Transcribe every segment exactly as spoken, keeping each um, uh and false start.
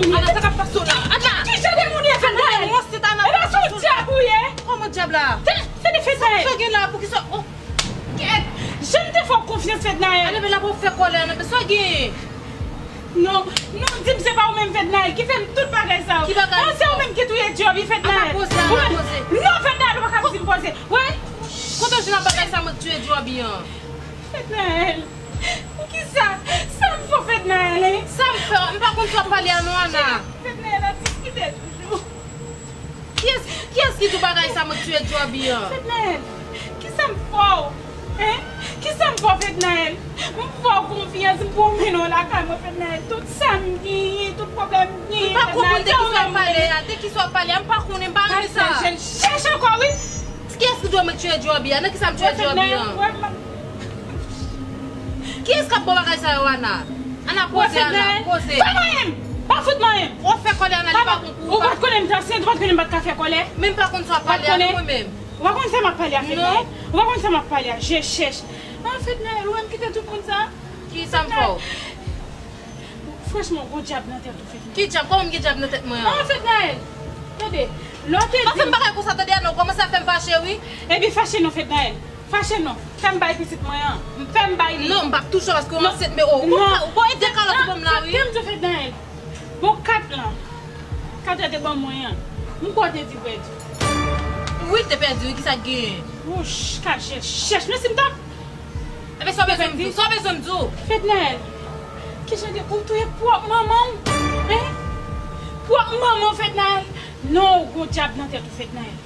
Ana, sa k ap pase w la? Ana! Ki jan de moun ye, Fednaelle? Ana, monchè, Ana, e pa sou dyab ou ye? Kòman dyab la? Se, se li, Fednaelle. Sa w gen la? Poukisa? Oh, kèt! Jan m te fè w konfyans, Fednaelle. Ana, men la pou fè kòlè, Ana, men sa w gen? Non, non, di m se pa ou menm, Fednaelle, ki fè m tout bagay sa yo. Ki bagay? Oh, se ou menm ki touye Djoby, Fednaelle. Ana, poze, Ana, poze. Non, Fednaelle, ou pa ka di m poze. Wè? Kote w jwenn bagay sa mwen k touye Djoby an? Fednaelle, poukisa? Sa m fè w, Fednaelle, hein? Sa m fè w? M pa konn sa w ap pale a non, Ana. Fednaelle ap diskite toujou. Kiyès, kiyès ki di w bagay sa mwen k touye Djoby an? Fednaelle, kisa m fè w? Hein? Kisa m fè w, Fednaelle? M fè w konfyans, m pwomene w lakay mwen, Fednaelle. Tout sa m genyen, tout pwoblèm m genyen, Fednaelle, se ou menm. M pa konprann de kisa w ap pale a, de kisa w ap pale a, m pa konnen, m pa renmen sa. Al fè jèn chèch ankò, wi. Kiyès ki di w mwen k touye Djoby a? Nan kisa m touye Djoby an? Kiyès k ap ba w bagay sa yo, Ana? Ana, poze, Ana, poze. Pa manyen m! Pa fout manyen m! Ou ap fè kòlè, Ana, li pa bon pou ou. Ou pa t konnen m t ansent, ou pa t konnen m pa t ka fè kòlè. Men m pa konn sa w ap pale a non, mwen menm. Ou pa konn sa m ap pale a, Fednaelle? Ou pa konn sa m ap pale a, je chèch. An, Fednaelle, ou wè m kite tout moun sa? Kisa m fè w? Franchman, ou gon dyab nan tèt ou, Fednaelle. Ki dyab? Kòman m gen dyab nan tèt mwen an? An, Fednaelle, tande, lè w te di m. Pa fè m bagay konsa, tande, Ana, ou kòmanse ap fè m fache, wi. Ebyen, fache non, Fednaelle. Fache non. Fè m bay pitit mwen an. Fè m bay li. Non, m p ap touche w paske w ansent, men o, ou pa, ou pa ede kalòt ou ban m la, wi. Tande m di w, Fednaelle. Bon, kat lan. Kat lan te ban mwen an. M kwè w te di pèdi. Wi, te pèdi, wi, kisa k genyen? Wouch, ka chèch, chèch, men si m t ap. Ebyen, sa w bezwen m di w? Sa w bezwen m di w? Fednaelle, kijan de ou touye pwòp manman w? Hein? Pwòp manman w, Fednaelle? Non, ou gon dyab nan tèt ou, Fednaelle.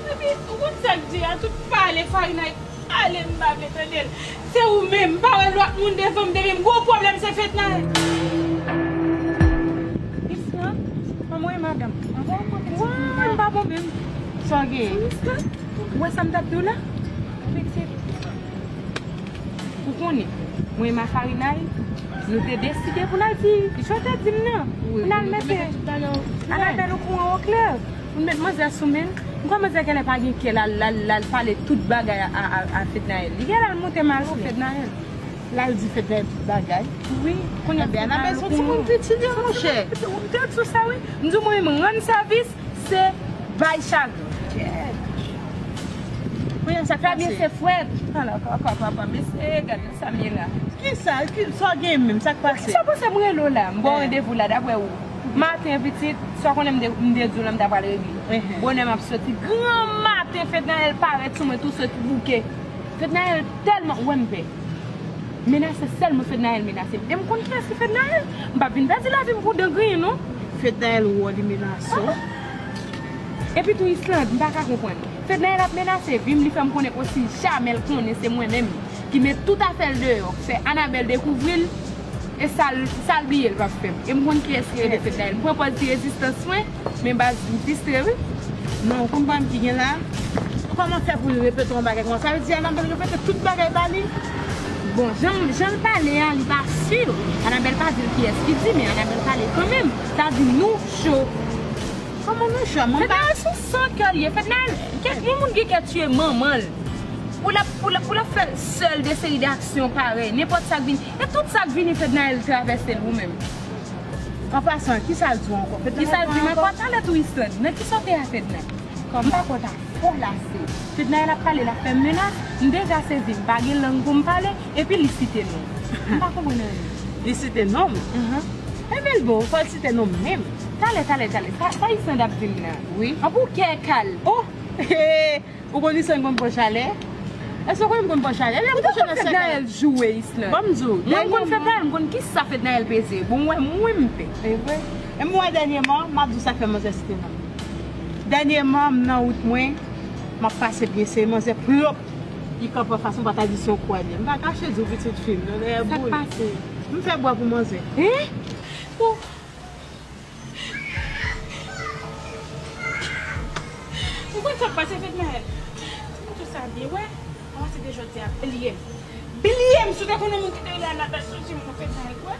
Epi, ou konn sa k di a, tout pale farinay, ale m pa vle tande l. Se ou menm, m pa wè lòt moun devan m, depi m gon pwoblèm, se Fednaelle. Isla, kòman w ye, madanm? Anvan w konte ti fi. Wi, m pa bon menm. Sa w genyen? Ou wè sa m t ap di w la? Pitit. Ou konnen, mwen e Mafarinay, nou te deside pou n al di, jan w te di m nan, pou n al mete Anabèl okouran oklè, pou n met manzè sou men l. M kwè manzè genlè pa gen kè l al, l al, l al pale tout bagay a, a, a, a Fednaelle. Li genlè al monte mal sou Fednaelle. L al di Fednaelle tout bagay. Wi, kounye a Fednaelle okouran. Anabèl se yon timoun piti, monchè. M te di w sa, wi. M di w mwen, m rann sèvis. Se bay chagren. Kounya sa k pase? Fabien se frèt. Ala kaka papa, mesye, gade sa m ye la. Kisa? Ki, sa w gen menm? Sa k pase? Kisa w panse m rele w la? M ba w randevou la, daprè ou? Maten, pitit, sa w konnen m te, m te di w la, m ta pral regle. Bonè m ap soti. Granmaten, Fednaelle parèt sou mwen tou sot bouke. Fednaelle tèlman, ou wè m pè. Menase sèlman Fednaelle menase m. E m konn kiyès ki Fednaelle. M p ap vin pèdi lavi m pou dan griyen, non. Fednaelle wè w, li menase w. Epi tou, Islande, m pa ka konprann. Fednaelle ap menase vi m, li fè m konnen osi jamè l konnen se mwen menm ki met tout afè l deyò, fè Anabèl dekouvri l, e sa l, sa l bliye l p ap fè m. E m konn kiyès ki rele Fednaelle. M pran pòz di rezistans mwen, men baz m distre wi. Non, ou konn pwoblèm ki gen la? Kòman fè pou li repete yon bagay konsa? Sa vle di Anabèl repete tout bagay ba li? Bon, jan, jan l pale a, li pa si. Anabèl pa di l kiyès ki di, men Anabèl pale kanmenm. Sa di nou cho. Kòman nou cho? Mwen pa. Fednaelle sou san kè l ye. Fednaelle, kèk yon moun gen kè tiye manman l. Pou l ap, pou l ap, pou l ap fè sèl de seri de aksyon parèy. Nenpòt sa k vini. E tout sa k vini, Fednaelle travèse l ou menm. An pasan, kisa l di w ankò? Kisa l di m ankò? Talè tou Islande, nan kisa w te a Fedna? M pa kwè w ta fò lase. Fednaelle ap pale, l ap fè m menas, m deja sezi, m pa gen lang pou m pale, epi li site non m. M pa konprann anyen. Li site non m? Ahan. Ebyen l bon, fò l site non m menm. Talè, talè, talè, sa, sa Islande ap di m nan? Wi. Anpil kè kal. Oh! Ou konn Islande konn pran chalè? Èske w konnen m konn pran chalè? Lè m kouche nan sèkay. Fednaelle joure Islande. Ban m di w. Mwen m konn Fednaelle, m konn kisa Fednaelle peze. Bon, mwen, mwen m pè. E vre? E m wè dènyèman, m ap di w sa k fè manzè site non m. Dènyèman, m nan wout mwen, m ap pase byen seri, manzè plop, li kanpe anfas mwen, pa ta di se yon kou a li ye. M pa kache di w pitit fi m nan dèyè boul. Sa k pase? M fè bwa pou manzè. Hein? Pou Ou konn sa k pase, Fednaelle? Di m tou sa byen, wè. Apati de jodi a, bliye m. Bliye m, si w te konn yon moun ki te rele Anabèl, sonje m non, Fednaelle, wè.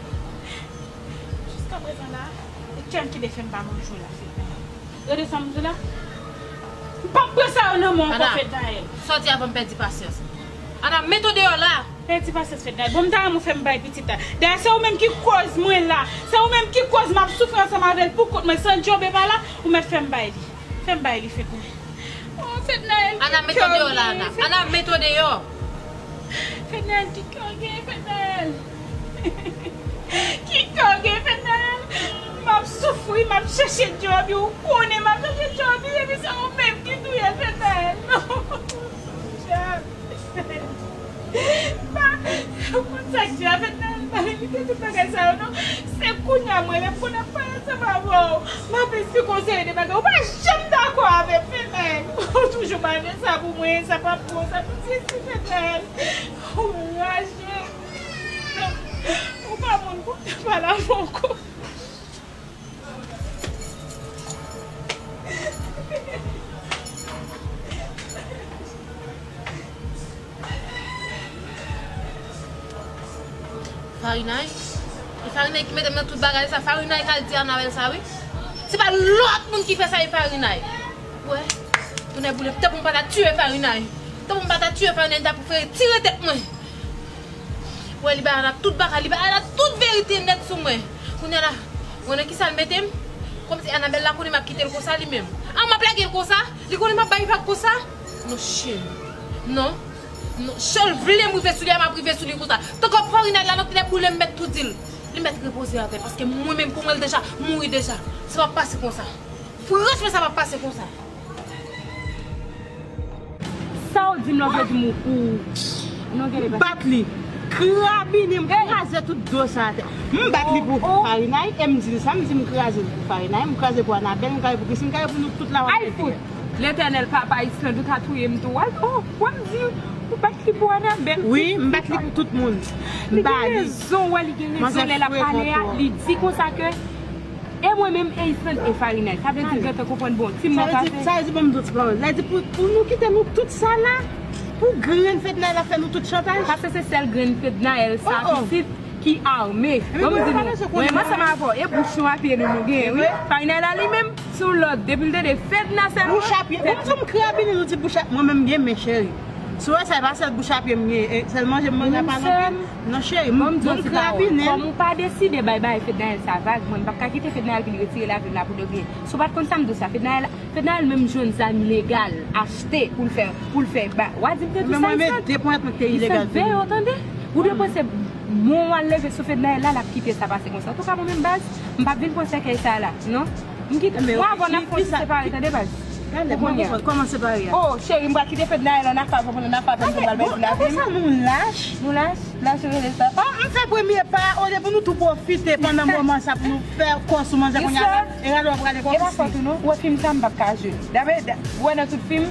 Jiskaprezan la, e kè m ki te fè m pa manje w la, Fednaelle. Gade sa m di w la. M p ap pran sa yo nan men w ankò, Fednaelle. Ana, sòti avan m pèdi pasyans. Ana, mete w deyò la. Pèdi pasyans, Fednaelle. Bon, m ta renmen w fè m bay pitit la. Dayè, se ou menm ki koz mwen la. Se ou menm ki koz m ap soufri ansanm avè l pou kont mwen. San Djobe pa la, ou mèt fè m bay li. Fè m bay li, Fednaelle. Oh, Fednaelle, Ana, mete w deyò la, Ana. Ana, mete w deyò. Fednaelle, ki kè w gen, Fednaelle? Ki kè w gen, Fednaelle? M ap soufri, m ap chèche djòb, ou konnen m ap chèche djòb, epi se ou menm ki touye l, Fednaelle. Non, Fednaelle. Pa, ou konn sa k di a, Fednaelle, pa rele tout bagay sa yo, non. Se kounye a mwen, lè m konn ap pale ansanm avè w, m ap esplike w seri de bagay. Ou pa janm dakò avè m, Fednaelle. Ou toujou mande sa pou mwen, sa p ap bon, sa pou sesi, Fednaelle. Ou raje. Ou pa moun pou m ta pale avè w ankò. Farinay? E Farinay ki mete m nan tout bagay sa. Farinay k al di Anabèl sa, wi. Se pa lòt moun ki fè sa, e Farinay. Wè, tounen boule, tanpon m pa ta tiye Farinay. Tanpon m pa ta tiye Farinay, m ta prefere tire tèt mwen. Wè, li bay Ana tout bagay, li bay Ana tout verite nèt sou mwen. Kounye a la, wè nan kisa l mete m? Kòmsi Anabèl la konnen m ap kite l konsa li menm. An, m ap lage l konsa? Li konnen m ap bay vag konsa? Non, cheri. Non. Non, si l vle m rive sou li a, m ap rive sou li konsa. Tankou Farinay la, nan tèt boule, m mèt tou di l. Li mèt repoze avè l, paske mwen menm, pou mwen, l deja mouri deja. Sa p ap pase konsa. Franchman, sa p ap pase konsa. Sa w di m lòt jodi m ou, ou, non, gen li bat li. Krabinen m, kraze tout do sa atè. M bat li pou Farinay, e m di l sa, m di m kraze l pou Farinay, m kraze pou Anabèl, m kraze pou Christine, m kraze pou nou tout la w ap mete. Ay fout! Letènèl, papa Islande, ou ta touye m tou. Al, oh, wè m di, ou bat li pou Anabèl. Wi, m bat li pou tout moun. M ba li. Li gen rezon, wè, li gen rezon lè l ap pale a, li di konsa ke e mwen menm, e Islande, e Farinay. Sa vle di l gentan konprann, bon, ti m nan pase. Sa vle di, sa vle di, ban m di w ti pawòl. Sa vle di pou, pou nou kite nou tout sa la, pou grenn Fednaelle ap fè nou tout chantaj. Paske se sèl grenn Fednaelle sa, pitit, ki ame. Ban m di nou, mwen menm ansanm avè w, e bouch nou a pye nou nou genyen, wi. Farinay la li menm, se yon lòt, depi l tande Fedna sèlman. Bouch a pye, ban m di w, m krabinen, nou di bouch a, mwen menm m gen men, cheri. Si w wè sa, e pa sèl bouch a pye m gen, e sèl manje m manje a pa nan pye. Non, cheri, m, m krabinen. Kòm ou pa deside bay bagay Fednaelle sa vag, mwen, m p ap ka kite Fednaelle vin retire lavi m la pou de rien. Si w pa t konn sa, m di w sa, Fednaelle, Fednaelle menm jwenn zam ilegal, achte, pou l fè, pou l fè, ba, w a di m te di w sa, Islande. Islande, veye w, tande. Ou dwe panse, bon, w al leve sou Fednaelle la, l ap kite sa pase konsa. Antouka, mwen menm, baz, m p ap vin pran sèkèy sa la, non. M kite, mwen avè w n ap fè yon ti separe, tande, baz. Gade, mwen konprann. Kòman separe a? Oh, cheri, m pral kite Fednaelle ann afè avè w, ann afè avè m, m pral bay ti lavi m. Konsa nou lach. Nou lach? Lach ou rele sa? Oh, m fè premye pa, olye pou nou tou pwofite pandan moman sa, pou nou fè kò sou manzè kounye a la, e rale w ap rale kò sou li. E pa fòt ou non, ou wè fim sa m p ap ka jwe. Dapre, da-, ou wè nan tout fim,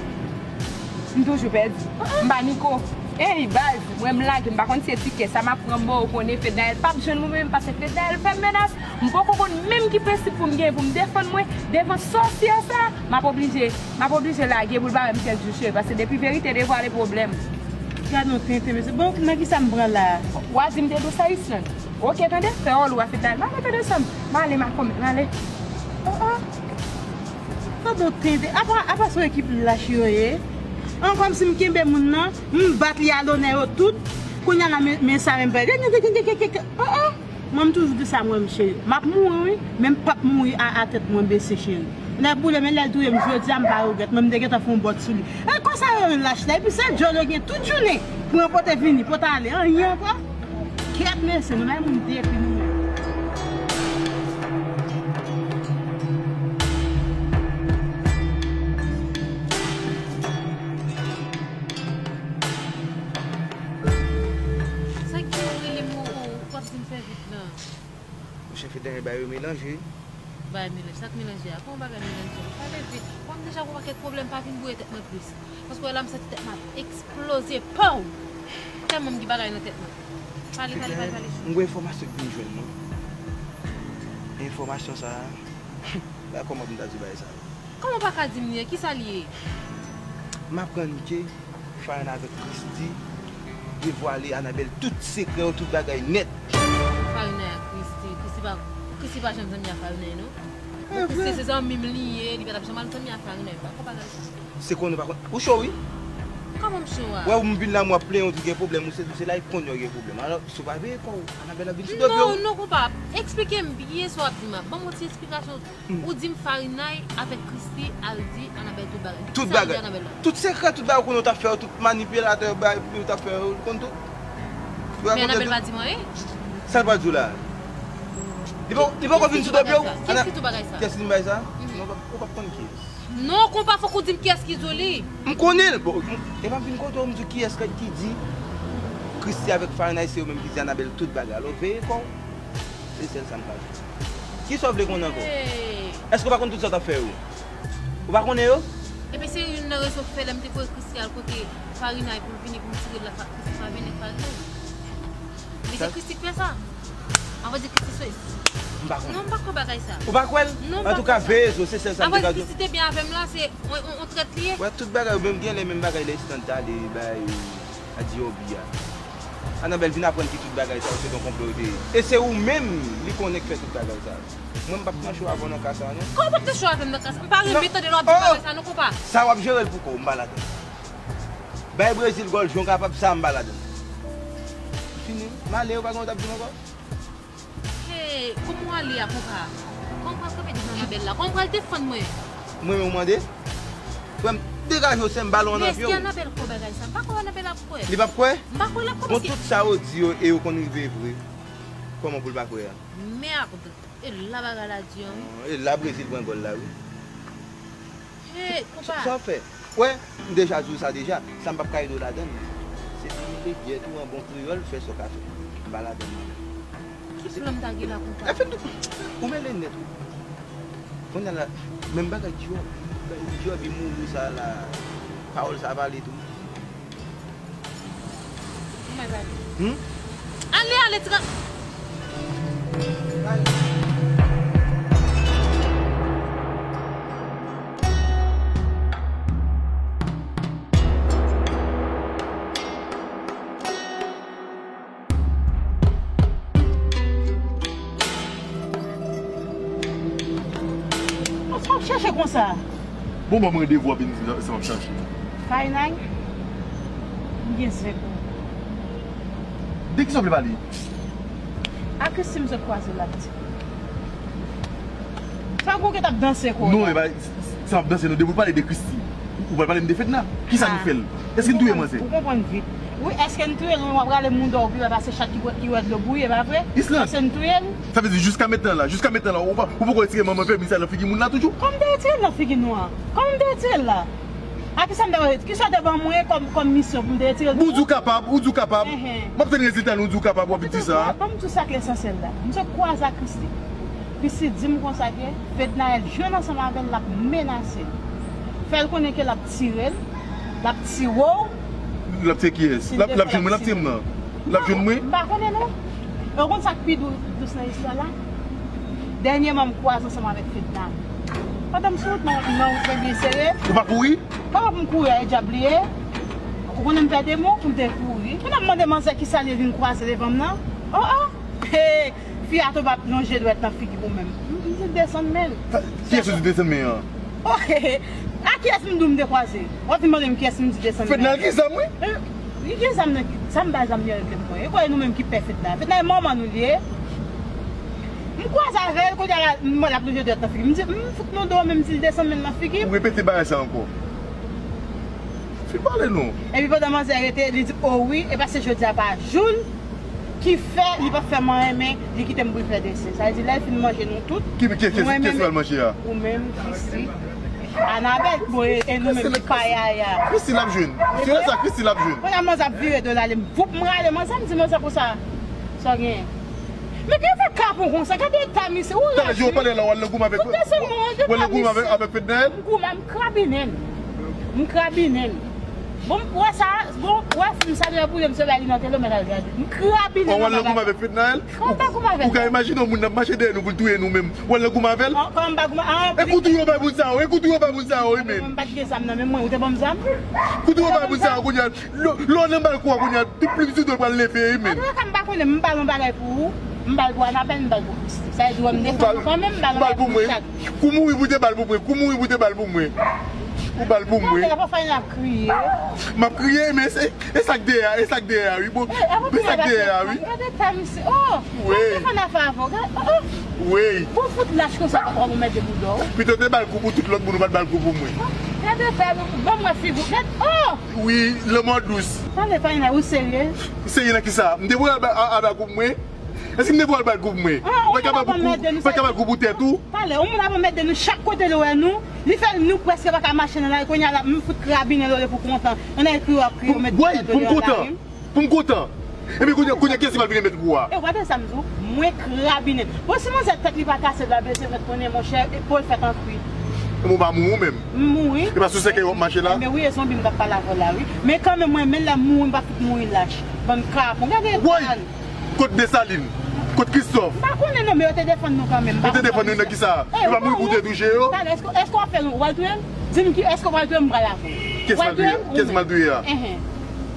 m toujou pèdi. M pa Niko. Ey, baz, mwen m lage, m pa konn si e tikè sa m ap pran, bon, ou konnen Fednaelle p ap jwenn mwen menm, paske Fednaelle fè m menas. M poko konn menm ki prensip pou m genyen pou m defann mwen devan sòsyè sa. M ap oblije, m ap oblije lage pou l pa wè m kèk jou, cheri, paske depi verite devwale, pwoblèm. Gad yon tenten, mesye. Bon, nan kisa m pran la? W a di m te dous a Islande. Oke, tande, fè wòl ou a Fednaelle. M ale, tande, sè m. M ale, m a kòmèt, m ale. Oh, oh. Gad yon tenten. Apa, apa se yon ekip lach yo ye? An, kòmsi m kenbe moun nan, m bat li a lonè yo tout. Kounye a la, men, men sa menm pèdi. Oh, oh. Mwen, m toujou di sa, mwen, m cheri. M ap mouri, wi, men m p ap mouri a, a tèt mwen bese, cheri. Nèg boule, men lè l touye m jodi a, m pa regrèt. Mwen, m te gentan fè yon bòt sou li. E konsa yo lach la, epi se djòl yo gen tout jounen pou ranpòte vini, pote ale, anyen ankò. Kèt mesye, nou bay moun depi nou menm. Sa k gen w rele m, w ap di m fè vit la? Monchè, Fednaelle bay yo melanje. Bay melanje, sa k melanje a? Kòman bagay melanje? Pale vit. Kòm deja gon pakèt pwoblèm, pa vin bouye tèt mwen plis. Paske w wè la, m santi tèt mwen ap eksploze. Pow! Tèlman m gen bagay nan tèt mwen. Pale, pale, pale, pale. M gen enfòmasyon k vin jwenn mwen. Enfòmasyon sa a, ba kòman pou m ta di w bagay sa a? Kòman w pa ka di m li ye? Kisa l ye? M aprann ke Farina avèk Christy devwale Anabèl tout sekrè yo, tout bagay nèt. Farina ak Christy, Christy pa, Christy pa janm zanmi a Farina, non. Christy se zanmi m li ye, li pa t ap janm al zanmi a Farina, pa konn bagay sa. Se konnen ou pa konn, ou cho wi. Kòman m chwa? Wè, ou m vin la, m w ap plenyen, ou di gen pwoblèm, ou se, ou se la, e konn yo gen pwoblèm. Alò, si w pa veye kò w, Anabèl ap vin sou do pye w. Non, non, konpa. Eksplike m byen sa w ap di m a. Ban m yon ti eksplikasyon. Ou di m Farinay avèk Christie al di Anabèl tout bagay. Tout bagay. Tout sekrè, tout bagay ou konnen ou t ap fè yo, tout manipilatè bagay ou t ap fè yo, ou konn tout. Men Anabèl pa di m anyen. Sa l pral di w la? Li poko, li poko vin sou do pye w? Kiyès ki di w bagay sa? Kiyès ki di m bagay sa? Non, ou p ap, ou p ap konn kiyès. Non, konpa, fòk ou di m kiyès ki di w li. M konnen l. Bon, e pa m vin kote w, m di w kiyès ki di Christie avèk Farinay se yo menm ki di Anabèl tout bagay. Alò, veye kò w. Se sèl sa m ka di. Kisa w vle konnen ankò? Èske w pa konn tout sa w t ap fè yo? Ou pa konnen yo? Epi se youn nan rezon ki fè lè m te voye Christie al kote Farinay pou l vini pou m tire l la, Christie pa vini ak Farinay. Men se Christie k fè sa. Anvan di Christie se. M pa konnen. Non, m pa kwè bagay sa. Ou pa kwè l? Non, m pa kwè sa. Antouka, veye zo, se sèl sa m te ka di w. Anvan di Christie te byen avè m la, se yon, yon, yon trèt li ye. Wè, tout bagay yo menm gen lè menm bagay lè Stan t ale bay. A di yo bi a. Anabèl vin aprann ki tout bagay sa yo se yon konplo yo te ye. E se ou menm li konnen k fè tout bagay sa yo. Mwen m p ap pran cho avè w nan ka sa a non. Kòman w p ap pran cho avè m nan ka sa? M pa renmen tande lè w ap di bagay sa non, konpa. Sa w ap jere l pou kò w, m pa ladann. Bay Brezil gòl jan w kapab, sa a m pa ladann. Fini. M ale, ou pa gen yon t ap di m ankò? Hey, kòman w ale a, konpa? Kòman w pral kanpe devan Anabèl la? Kòman w pral defann mwen? Mwen menm ou mande? Frè m, degaje w, sè m, balon an nan pye w. Men èske Anabèl kwè bagay sa? M pa kwè Anabèl ap kwè. Li p ap kwè? M pa kwè l ap kwè paske. Bon, tout sa yo di yo e yo konn rive vre. Kòman pou l pa kwè a? Merde! E la bagay la di an wi. E la Brezil pran gòl la wi. Hey, konpa. Sa w fè? Wè, m deja di w sa deja. Sa m p ap ka ede w ladann. Se pou w mete dyèt ou an bon kreyòl, fè sa w ka fè. M pa ladann non. Ki plan m ta gen la konpa? Ou mele nèt wi. Kounye a la, menm bagay Djòb. Djòb, li mouri sa la. Pawòl sa pale tou. Ou mèt ale. Hmm? Ale, ale, ti ka. Sa w ap chache konsa? Bon, ban m randevou, w ap vin di m sa w ap chache. Farinay, m gen zen pou ou. De kisa w vle pale? A Christie m sot kwaze l ap di. Sa w gen w t ap danse kò w la? Non, e pa sa m ap danse non, depi w pale de Christie, ou pral pale m de Fedna. Kisa nou fè l? Èske n touye manzè? Ou konprann vit. Wi, èske n touye l? Wi, w ap rale moun dò w pi byen pase chat ki bwè, ki wè dlo bouyi, e pa vre? Island. Èske n touye l? Sa vle di jiska mentnan la, jiska mentnan la, ou pa, ou poko retire manman vèmin sa nan figi moun la toujou? Kòman m te retire l nan figi nou an? Kòman m te retire l la? A kisa m te, kisa w te ban mwen kòm, kòm misyon pou m te retire l? Bon, ou di w kapab, ou di w kapab. Enhen. M ap tann rezilta nou, ou di w kapab, w ap vin di sa. Ban m di w sa k lesansyèl la. M sot kwaze ak Christie. Christie di m konsa ke Fednaelle jwenn ansanm avè l, l ap menase l. Fè l konnen ke l ap tire l, l ap tire w. L ap tire kiyès? L ap, l ap jwenn mwen, l ap tire m nan. L ap jwenn mwen? M pa konnen non. E w konn sa k pi dou, dous nan istwa la? Dènyèman, m kwaze ansanm avèk Fedna. Pandan m sou wout, nan, nan wout mwen byen sere. Ou pa kouri? Kòman pou m kouri a, e dyab li ye? Ou konnen m pè demon, pou m te kouri. Pandan m mande manzè kisa li vin kwaze devan m nan. Oh, oh! Hey! Fi a tonbe ap lonje dwèt nan figi pou mwen. M, m di l desann men l. Kiyès ou di desann men an? Oh, a kiyès m di w m te kwaze? W ap vin mande m kiyès m di desann men an. Fedna ki zam wi. Eh, li gen zam nan, sa m ba zam li regle pou mwen. E kwè nou menm ki pè Fedna. Fedna e manman nou li ye. M kwaze avè l, kounye a la, m wè l ap lonje dwèt nan figi m. M di, m fout nou do, men m di l desann men l nan figi m. Ou repete bagay sa ankò. Fin pale non. Epi pandan manzè rete, li di, o wi, e paske jodi a pa jou l, ki fè li p ap fè m anyen, men li kite m pou l fè desen. Sa vle di, lè l fin manje nou tout, ki, ki, ki, mwen menm, ki pral manje a? Ou menm, Christie, Anabèl, bon, e, e nou menm ki pa yaya. Christie l ap jwenn. Se lè sa Christie l ap jwenn. Kounye a manzè ap vire do l ale, m voup, m rale manzè, m di manzè konsa, sa w genyen? Men ki fè kapon konsa, gade eta misye, ou raje. Talè, jan w pale la, w al nan goumen avèk, w al nan goumen avèk, avèk Fednaelle? M goumen, m krabinen l. M krabinen l. Bon, w wè sa, bon, w wè fim sa, lè pou m se bay li nan tele, w mèt al gade. M krabinen l. W al nan goumen avèk Fednaelle? Kòman m pa goumen avè l? Ou ka imajine yon moun ap mache dèyè nou pou l touye nou menm. W al nan goumen avè l? Kòman m pa goumen? E kout ou yo bay moun sa yo, e kout ou yo bay moun sa yo, wi menm. M pa t gen zam nan men mwen, ou te ban m zam? Kout ou yo bay moun sa yo, kounye a, lè, lè w nan bal kou a, kounye a, tout plim sou do l pral leve, wi menm. Antouka, m pa konnen, m pale yon bagay pou ou, m bal pou Anabèl, m bal pou Christie. Sa vle di, w wè m defann nou kanmenm, m bal yon bagay pou nou chak. Kou mouri pou te bal pou mwen, kou mouri pou te bal pou mwen. Ou ba l pou mwen. Gade, apa Fayna ap kriye? M ap kriye, men se, e sa k dèyè a, e sa k dèyè a, wi. Bon, e sa k dèyè a, wi. Gade ta misye. Oh, Fayna fè avè w. Gade, oh, oh. Wi. Bon, fout lach konsa, pa twò bon mèt de boudò. Pito te ba l kou pou tout lòt moun, ou pa t ba l kou pou mwen. Gade ta, bon, mwen figi. Gade, oh. Wi, lanmò dous. Gade Fayna, ou serye? Serye nan kisa? M te voye al ba, a, a ba kou pou mwen. Èske m te voye al ba l kou pou mwen? Ou pa ka ba l kou pou, ou pa ka ba l kou pou tèt ou? Pale, yon moun ap anmède nou chak kote l wè nou. Li fè nou prèske pa ka mache nan lari, kounye a la, m fout krabinen l olye pou kontan. Yon nèg kriye w ap kriye, w met dlo nan lari. Pou m kontan. Pou m kontan. Epi kounye a, kounye a, kiyès ki pral vin met kou a? E w pa tande sa m di w? Mwen krabinen. Bon, si manzè tèt li pa kase, l pa blese, fèt konnen, monchè, e pou l fèt an kwi. E mwen pa mouri menm. M mouri. E pa sou sèkèy w ap mache la? Enben wi, e zonbi m k ap pale avè w la, wi. Men kanmenm, mwen, men lè m mouri, m pa fout mouri lach. Bann kapon. Gade. Woy! Kot Desalin? Kot Kristòf? M pa konnen non, men yo te defann nou kanmenm. Yo te defann nou nan kisa? Yo pa mouri pou te touche yo? Talè, èske, èske w ap fè l, w al touye l? Di m ki, èske w al touye m, m pral avè w. Kiyès m al touye? Kiyès m al touye a? Enhen.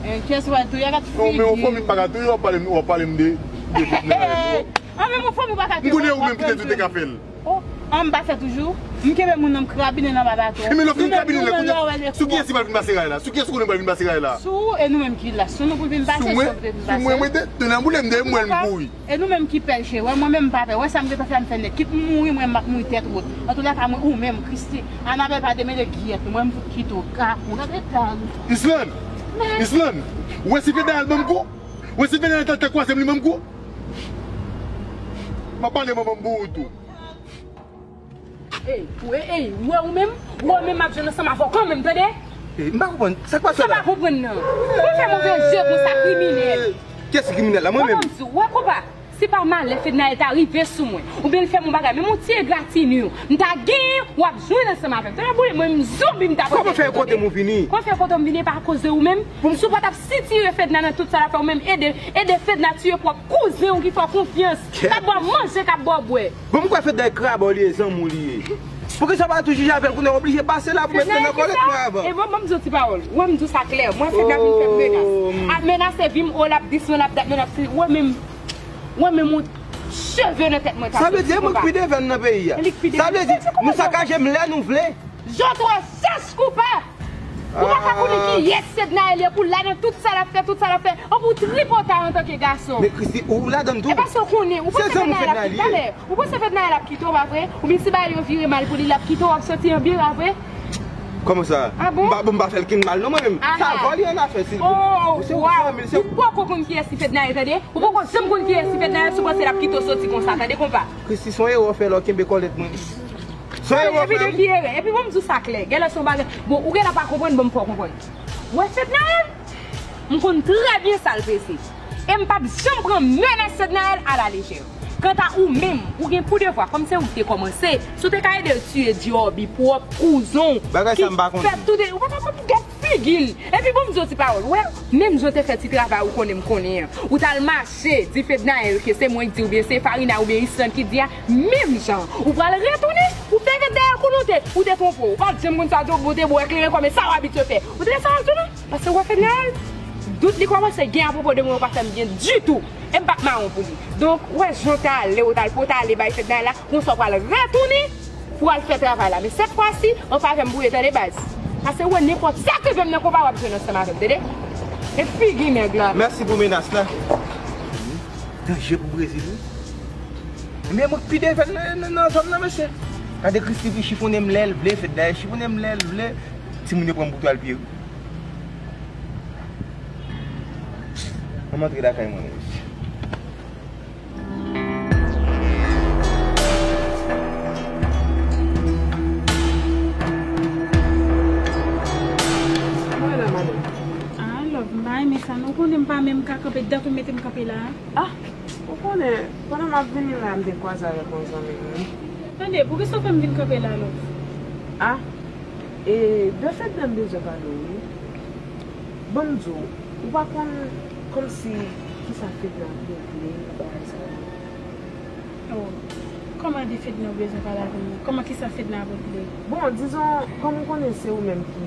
Eh, kiyès w al touye a, gad figi. Non, men yon fanmi m pa ka touye, w ap pale m, w ap pale m de, de, de, de, de. An, men yon fanmi w pa ka touye. M konnen ou menm ki te di w te ka fè l. Oh, an m pa fè toujou. M kenbe moun nan, m krabinen l anba baton. E men lè w fin krabinen l, kounye a, sou kiyès li pral vin pase ray la? Sou kiyès ou konnen pral vin pase ray la? Sou ou, e nou menm ki la. Sou nou pou l vin pase, sou mwen, sou mwen, mwen te, te nan boule m de, m wè l, m kouri. E nou menm ki pè l, cheri. Wè, mwen menm m pa pè. Wè sa m gentan fè, m fè nèt. Kit m mouri, mwen m ap mouri tèt wot. Antouka, mwen ou menm, Christy, Anabel pa te mele giyèt, mwen m fout kite w. Kapon, gade tan. Island! Island! Ou wè si Fedna al ban m kou? Ou wè si Fedna al ta kwaze m, li ban m kou? M ap pale manman m pou ou tou. Ey, ou, ey, ou wè ou menm, ou wè ou menm m ap jwenn ansanm avè w kanmenm, tande? Ey, m pa konprann. Sa k pase la? Sa pa konprann nan. Ou fè move je konsa, kriminèl. Kiyès ki kriminèl la? Mwen menm? Wè, m di w, wè, konpa. Si pa malè Fednaelle ta rive sou mwen, oubyen l fè m yon bagay, menm yon ti egratignon, m ta genyen, w ap jwenn ansanm avè m. Tande boule, mwen, m zonbi, m ta pase. Kòman fè kote m vini? Kòman fè kote m vini, e pa akoz de ou menm? Si w pa t ap sitire Fedna nan tout sa l ap fè, ou menm ede, ede Fedna tiye pwòp kouzen w ki fè w konfyans, k ap ba w manje, k ap ba w bwè. Bon, m kwè Fedna e krab li ye, zanmi w li ye. Poukisa w pa toujou jije avè l, kounye a w oblije pase la pou met men nan kòlèt mwen avan? E bon, ban m di w ti pawòl. Wè m di w sa klè. Mwen Fedna vin fè m menas. Ap menase vi m, o l ap dis mwen, l ap dat mwen, l ap si. Wè menm, wè menm yon cheve nan tèt mwen ka soti konpa. Sa vle di e mwen k pi devèn nan peyi a. Sa vle di nou sakaje m lè nou vle. Jotwa chèch konpa. Ou pa ka konnen kiyès Fednaelle ye pou l la nan tout sa l ap fè, tout sa l ap fè. Anpi w tripotay antanke gason. Men Christy, ou ladann tou. E paske w konnen, ou panse Fednaelle ap kite, talè, ou panse Fednaelle ap kite w, pa vre? Oubyen si bagay yo vire mal pou li, l ap kite w, w ap soti an byen, pa vre? Kòman sa? A bon? M pa, m pa fè l kenn mal non mwen menm. Sa vòlè an afè si l. Oh, waw. Ou poko konn kiyès ki Fednaelle, tande? Ou poko janm konn kiyès ki Fednaelle, si w panse l ap kite w soti konsa, tande konpa? Christy, se yon erè w fè lè w kenbe kòlèt mwen. Epi de ki erè? Epi bon, m di w sa klè. Genlè se yon bagay. Bon, ou genlè pa konprann, bon, m fè w konprann. Wè Fednaelle, m konn trè byen sa l peze. E m p ap janm pran menas Fednaelle alalejè. Kanta ou menm, ou gen pou devwa, kòm se ou ki te kòmanse, si w te ka ede l tiye Djòbi pwòp kouzen w, ki fè tout, ou pa t ap gad figi l. Epi bon, m di w ti pawòl, wè, menm jan w te fè ti travay ou konnen m konnen an, ou t al mache, di Fednaelle ke se mwen k di oubyen se Farina oubyen Island ki di a, menm jan, ou pral retounen, ou fè Fednaelle konnen w te, ou te twonpe w. Ou pa t janm konn sa, ou te bwè kleren kòm e sa w abitye fè. Ou tande sa w ap di w la? Paske w wè Fednaelle, dout li kòmanse gen apwopo de mwen, ou pa fè m byen ditou. E m p ap mawon pou li. Donk, ou wè jan w t ale, ou t al pwotale bay Fednaelle la, konsa w pral retounen pou w al fè travay la. Men sèt fwa si, an favè m pou ye, tande baz. Paske ou wè nenpòt sa k rive m nan konpa w ap jwenn ansanm avè m, tande? E figi nèg la. Mèsi pou menas la. Danje pou Brezil, wi. Men mwen k pi devèn nan, nan, nan zòn nan, mesye. Gade Christy vin chifonnen m lè l vle, Fednaelle chifonnen m lè l vle. Timoun yo pran m pou twal pye, wi. Ann m antre lakay mwen, mesye. Mwen la, madanm. Ah, love, m pa renmen sa non. Ou konnen m pa menm ka kanpe, dat ou mete m kanpe la a. Ah, ou konnen, pandan m ap vini la, m te kwaze avèk yon zanmi m, wi. Tande, poukisa w fè m vin kanpe la, love? Ah, e de fèt nan m bezwen pale w, wi. Ban m di w, ou pa konn kòmsi kisa Fedna regle bagay sa yo. Oh, kòman de Fedna ou bezwen pale avè m? Kòman kisa Fedna regle? Bon, dizon, kòm ou konnen se ou menm ki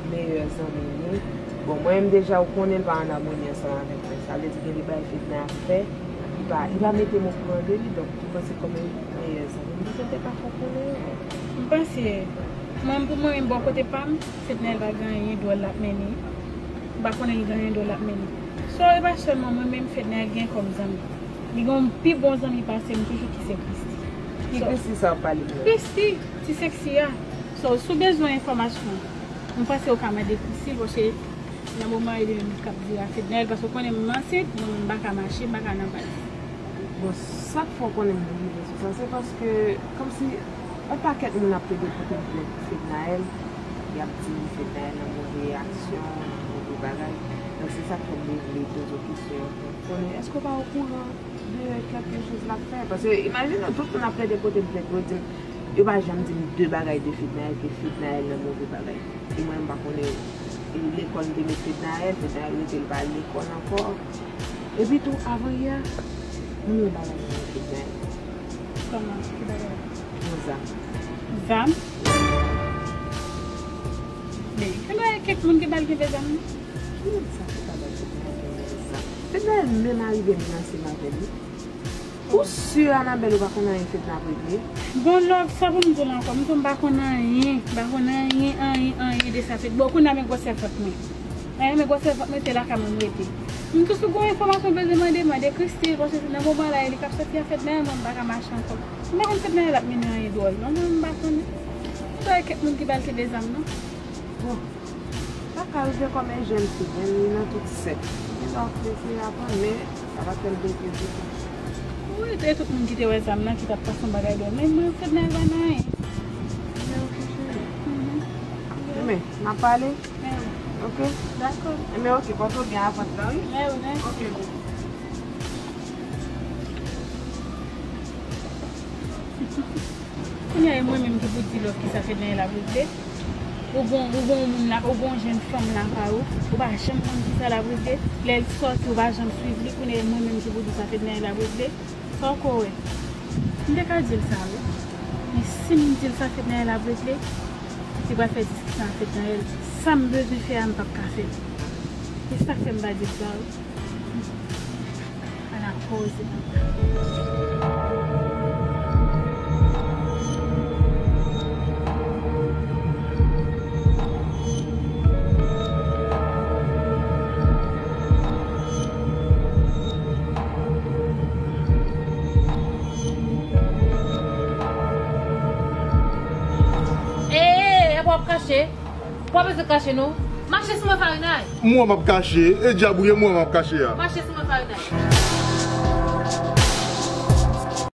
meyè zanmi m, wi. Bon, mwen menm deja ou konnen l pa ann amoni ansanm avèk mwen. Sa vle di gen de bagay Fedna ap fè, li pa, li pa mete m okouran de li, donk li panse kòm meyè zanmi m, dizon te ka fè w konnen yo. M panse Mwen, pou mwen menm, bò kote pa m, Fednaelle pa gen anyen dwòl l ap mennen. M pa konnen li gen anyen dwòl l ap mennen. So, e pa sèlman mwen menm Fednaelle gen kòm zanmi. Li gen yon pi bon zanmi pase m toujou ki se Christy. Ki Christy sa w ap pale de? Christy, ti seksi a. So, si w bezwen enfòmasyon, mwen panse w ka mande Christy, paske nan moman e li menm k ap di a Fednaelle, paske w konnen m ansent, mwen menm m pa ka mache, m pa ka nan baz. Bon, sa k fè w konnen m vin rive sou sa, se paske, kòmsi, yon pakèt moun ap plede pote m plent pou Fednaelle, y ap di Fednaelle nan move aksyon, nan move bagay. Donk, se sa k fè m te vle poze w kesyon an pou m konnen, èske w pa okouran de kèlke choz l ap fè? Paske, imajine w, tout moun ap plede pote m plent, yo di m, yo pa janm di m de bagay de Fednaelle, ke Fednaelle nan move bagay. E mwen, m pa konnen, e lekòl m te met Fednaelle, Fednaelle rete l pa al lekòl ankò. Epi tou, avanyè a, m gen bagay mwen ak Fednaelle. Kòman? Ki bagay? Yon zam. Zam? Men, ki bagay kèk moun ki ba l kenbe zam nan? Ki moun sa ki ta ba l kenbe zam? Fednaelle menm arive menase m avè l, wi. Ou si Anabelle ou pa konn anyen Fedna ap regle? Bon, love, sa pou m di w la ankò? M di w m pa konn anyen, m pa konn anyen, anyen, anyen de sa Fed. Bon, kounye a men gwosè vant mwen. Anyen, men gwosè vant mwen, se lakay mwen m rete. M tou si w gen yon enfòmasyon w bezwen mande, mande Christy, paske se nan moman la e li k ap sòti a Fedna, mwen m pa ka mache ankò. M pa konn Fedna l ap mennen anyen dwòl, non, mwen m pa konnen. Se bagay kèk moun ki ba l kenbe zam, non. Bon. Sa ka rive kòm yon jèn fi, men li nan tout sèk. Gen lè w ap eseye aprann, men sa pa fè l bloke ditou. Wi, e tout moun ki te wè zam nan ki t ap panse yon bagay dwòl. Men mwen, Fedna pa nan anyen. Men oke, cheri. Mhm. Enben, n ap pale? Men wi. Oke? Dakò. Enben, oke, pòte w byen avans lan, wi. Men wi, men. Oke, boo. Kounye a, e mwen menm ki pou di Love kisa Fednaelle ap regle. Ou gon, ou gon moun la, ou gon jèn fanm lakay ou, ou pa janm konn kisa l ap regle. Lè l sòti, ou pa janm swiv li. Kounye a, e mwen menm ki pou di sa Fednaelle ap regle. Sa w kwè w wè? M te ka di l sa, wi. Men si m di l sa Fednaelle ap regle, li pral fè diskisyon ak Fednaelle. Sa m bezwen fè a, m p ap ka fè l. E sa k fè m pa di l sa, wi. Ala koze. Ee, apa w ap kache? Ou pa bezwen kache non. Mache sou mwen Farinay. M wè m ap kache. E dyab ou ye, m wè m ap kache a. Mache sou mwen Farinay.